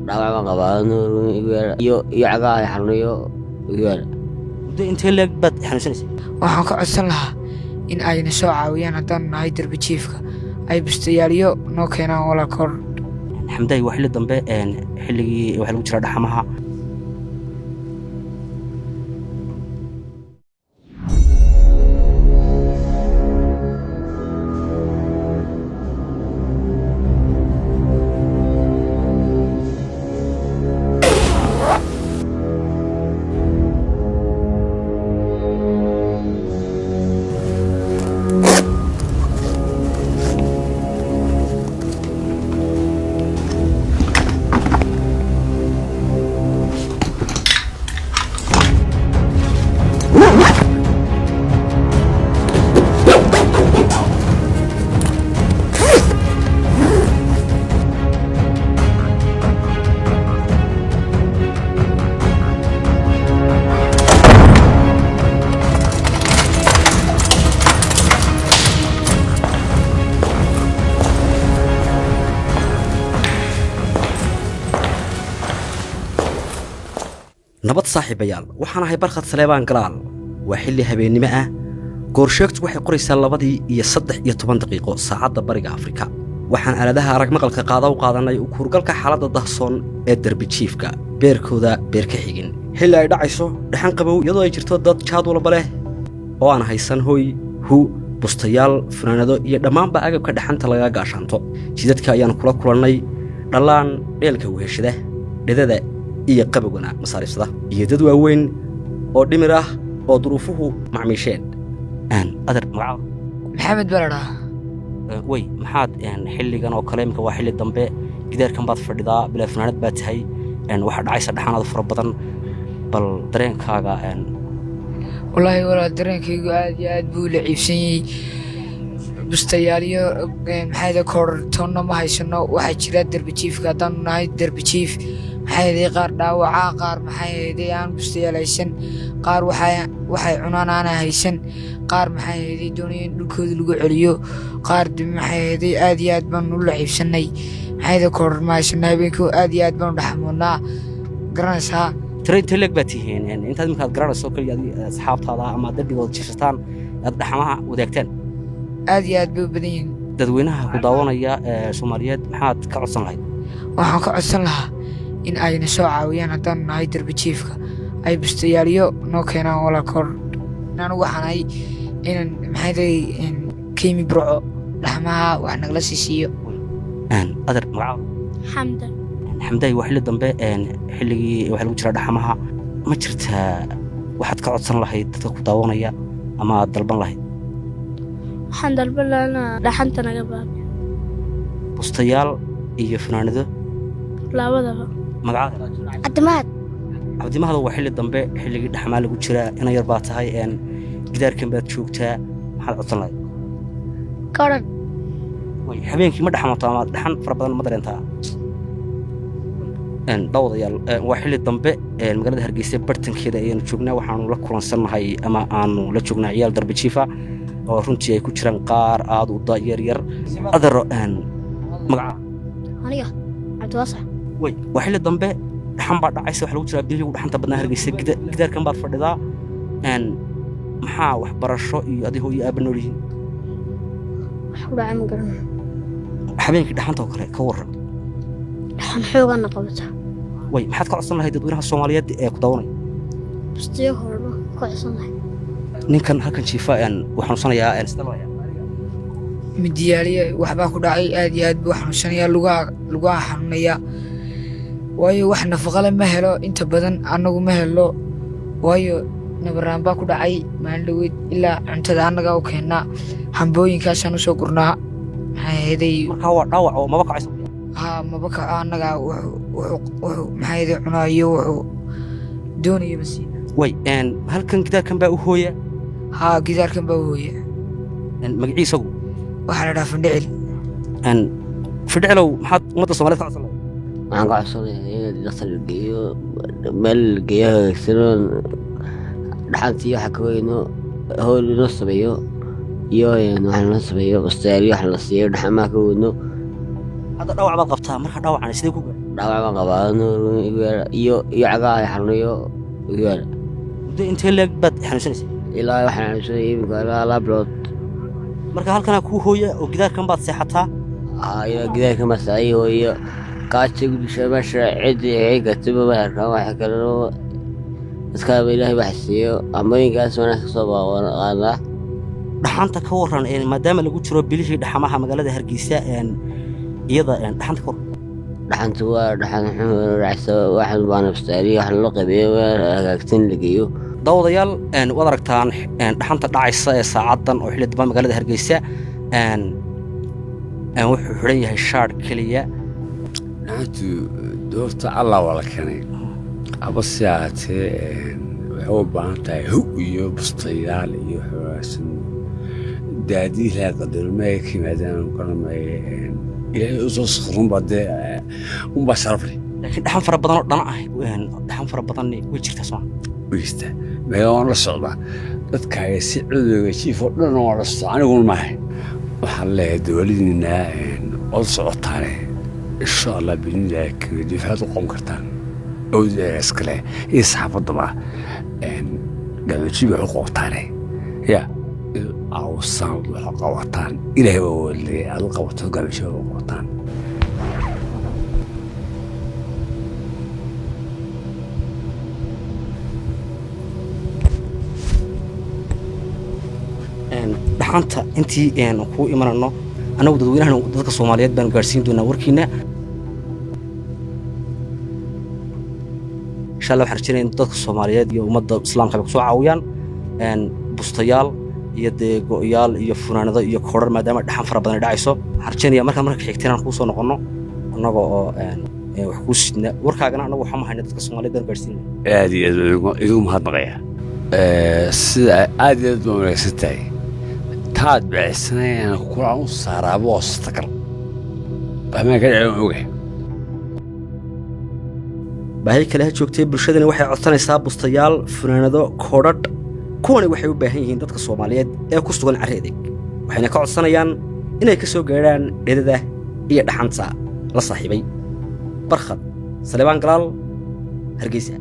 Dhaawac baan qabaa iyo iyo cagaha xanuunayo igu yaala. Muddo intee leeg baad xanuunsanaysay? Waxaan ka codsan lahaa in ayna soo caawiyaan haddaanu nahay derbi jiifka, ay bustayaalyo noo keenaan walaal koor. Xamdaay, waa xilli dambe, xilligii waxaa lagu jiraa dhaxamaha. Nabad saaxiibayaal, waxaan ahay Barkhad Saleebaan Galaal. Waa xilli habeennimo ah. Goorsheegtu waxay qoraysaa 2:13 saacadda Bariga Afrika. Waxaan aaladaha arag maqalka qaada u qaadanay ukuurgalka xaaladda dahsoon ee derbi jiifka, beerkooda beer ka xigin, xilli ay dhacayso dhaxan qabow, iyadoo ay jirto dad jaad walba leh oo aan haysan hoy, hu, bustayaal, funaanado iyo dhammaanba agabka dhaxanta lagaga gaashaanto. Jidadka ayaan kula kulannay dhallaan dheelka weheshada, dhedada iyo qabowgana masaariifsada, iyo dad waaweyn oo dhimir ah oo duruufuhu macmiisheen. Adeer, magacaada? Maxamed baa la dhahaa. Wey, maxaad xilligan oo kale, imika waa xilli dambe, gidaarkan baad fadhidaa, bilaa funaanad baad tahay, waxaa dhacaysa dhaxanaad fara badan, bal dareenkaaga? Wallaahi walaal, dareenkaygu aad iyo aad buu la ciibsan yahay. Bustayaalyo maxaa koortoonna ma haysano. Waxaa jira derbi jiifka haddaanu nahay derbi jiif, maxaa yeelay qaar dhaawaca, qaar maxaa yeelay aan bustayaal haysan, qaar waxay cunaan aana haysan, qaar maxaa yeelay doonaya in dhulkooda lagu celiyo, qaar maxaa yeelay aad iyo aad baanu u laciibsanay. Maxaa yeelay koorar ma haysano, habeenkii aad iyo aad baanu dhaxmoonnaa, garanaysaa. Tiro intee leeg baad tihiin intaad iminka aad garanayso keliya asxaabtaada ama darbigood jiifsataan, aad dhaxamaha wadaagtaan? Aad iyo aad bay u badan yihiin. Dadweynaha ku daawanaya ee Soomaaliyeed maxaad ka codsan lahayd? Waxaan ka codsan lahaa in ayna soo caawiyaan haddaanu nahay derbi jiifka, ay bustayaalyo noo keenaan walaal koor. Anigu waxaan ahay inaan maxaa keymi Burco dhaxmaha wax nagala sii siiyo. Adeer, magacaada? Xamda. Xamdaay, waa xilli dambe, xilligii waxaa lagu jiraa dhaxamaha. Ma jirtaa waxaad ka codsan lahayd dadka ku daawanaya ama aad dalban lahayd? Waxaan dalban lahaa inaa dhaxanta naga baabiyo. Bustayaal iyo funaanado? Labadaba. Magacaada? Cabdimahad. Cabdimahada, waa xilli dambe, xilligii dhaxmaa lagu jiraa, ina yar baa tahay, gidaarkan baad joogtaa, maxaad codsan lahayd? Koran. Way, habeenkii ma dhaxamato ama dhaxan fara badan ma dareentaa? Daawadayaal, waa xilli dambe, magaalada Hargeysa bartankeeda ayaanu joognaa. Waxaanu la kulansannahay ama aanu la joognaa ciyaal darbi jiifa oo runtii ay ku jiraan qaar aad u yar yar. Adaro, magaca? Aniga Cabdiwaasac. Way, waa xilli dambe, dhaxan baa dhacaysa, waxaa lagu jiraa bilihii ugu dhaxanta badnaa Hargeysa. Gidaarkan baad fadhidaa, maxaa waxbarasho iyo adigoo iyo aabba nool yihiin? Wax ku dhacay ma garanayo. Habeenkii dhaxanta oo kale ka warran? Dhaxan xoogana qabata. Way, maxaad ka codsan lahayd dadweynaha Soomaaliyeed ee ku daawanaya? Bustayo horeba ka codsan lahay. Ninkan halkan jiifa wuu xanuunsanayaa, sidee loo hayaa? Midiyaaliye waxbaa ku dhacay, aad iyo aad buu xanuunsanayaa, lugaha xanuunaya, waayo wax nafaqale ma helo inta badan, annagu ma helo, waayo nabaraan baa ku dhacay maalin dhaweyd. Ilaa cuntada annagaa u keennaa, hambooyinkaasaan usoo gurnaa, maxaa yeelay. Markaa waa dhaawac oo maba kacayso? Haa, maba kaco. Annagaa wuxuu maxaa yeelay cunaayo, wuxuu doonayaba siina. Way, halkan gidaarkan baa u hooya? Haa, gidaarkan baa u hooya. Magacii isagu? Waxaa la dhahaa Findhicil. Findhicilow, maxaad ummadda Soomaaliyed ka codsan lahayd? Waxaan ka codsanayaa in dhakhtar la geeyo, meel la geeyo hagaagsanon, dhaxantii waxa ka weyno, howl inoo sameeyo iyo waxa noo sameeyo, bustayaal wax la siiyo, dhaxamaha ka weyno. Hadda dhaawac baad qabtaa, marka dhaawacan sidee ku gaadhay? Dhaawac baan qabaa igu yaala iyo iyo cagaha xanuunayo igu yaala. Muddo intee leeg baad xanuunsanaysa? Ilaa waxaan xanuunsanayay iminka ilaa 2 bilood. Marka halkanaa kuu hooya oo gidaarkan baad seexataa? Haa, gidaarka masaayi hooyo kaaja gudusha meesha ciddi gataba maharkaan waxa kaleno dadkaaba Ilaahay wax siiyo amooyinkaas wanaag kasoo qaadnaa. Dhaxanta ka warran, maadaama lagu jiro bilihii dhaxamaha magaalada Hargeysa, iyada dhaxanta ka warran? Dhaxantu waa dhaxan xun dhacsa, waxan baana bustaariyo wax loo qabeeyo meel hagaagsan la geeyo. Daawadayaal, waad aragtaan dhaxanta dhacaysa ee saacaddan oo xilli dambe magaalada Hargeysa. Wuxuu xidhan yahay shaadh keliya. Dhaxantu doorta Allah waa la keenay, haba se ahaatee waxay u baahan tahay hug iyo bustayaal iyo wanaagsan. Daadiilaha qadarmaya ka yimaadaan garanmaya, Ilaahay u soo sakhirunbaa dee unbaa sharaf leh. Laakiin dhaxan fara badan oo dhana ah, dhaxan fara badan way jirtaa, soo? Weysta meel waan la socdaa dadkaaga si cudurga jiif oo dhan waan la socdaa, aniguna maahay. Waxaan leeyahay dowladiina ood socotaane, insha Allah bidnillahi karim waxaad u qaban kartaan awooda iskale iyo saxaafaddaba gamajiib wax u qabataane ya caawsaan wax qabataan. Ilaahay baa wadlay aad u qabato gamajiib u qabataan. Dhaxanta intii kuu imanano annagu dadweynahan dadka Soomaaliyeed baanu gaadhsiin doonaa warkiina, insha Allah. Waxaan rajaynaya in dadka Soomaaliyeed iyo ummadda islaamka ay kusoo caawiyaan bustayaal iyo dee go'yaal iyo funaanado iyo koodhar, maadaama dhaxan fara badan ay dhacayso. Waxaan rajaynaya markaan marka xigta inaan kuu soo noqonno annaga oo wax kuu sidna warkaagana. Annagu waxaa ma hayna, dadka Soomaaliyeed baanu gaadhsiinayna. Aad iyo aad idigu mahadnaqaya, sida aad iyo aad baa wanaagsan tahay taad bixisanayan kulaan u saaraaba waa suurtagal waxmaan ka dhicin ogahay. Baahi kale ha joogtay, bulshadani waxay codsanaysaa bustayaal, funaanado, koodhadh. Kuwani waxay u baahan yihiin dadka Soomaaliyeed ee ku sugan carri adeeg, waxayna ka codsanayaan inay ka soo gaadhaan dhedada iyo dhaxanta la saaxiibay. Barkhad Salebaan Galaal, Hargeysa.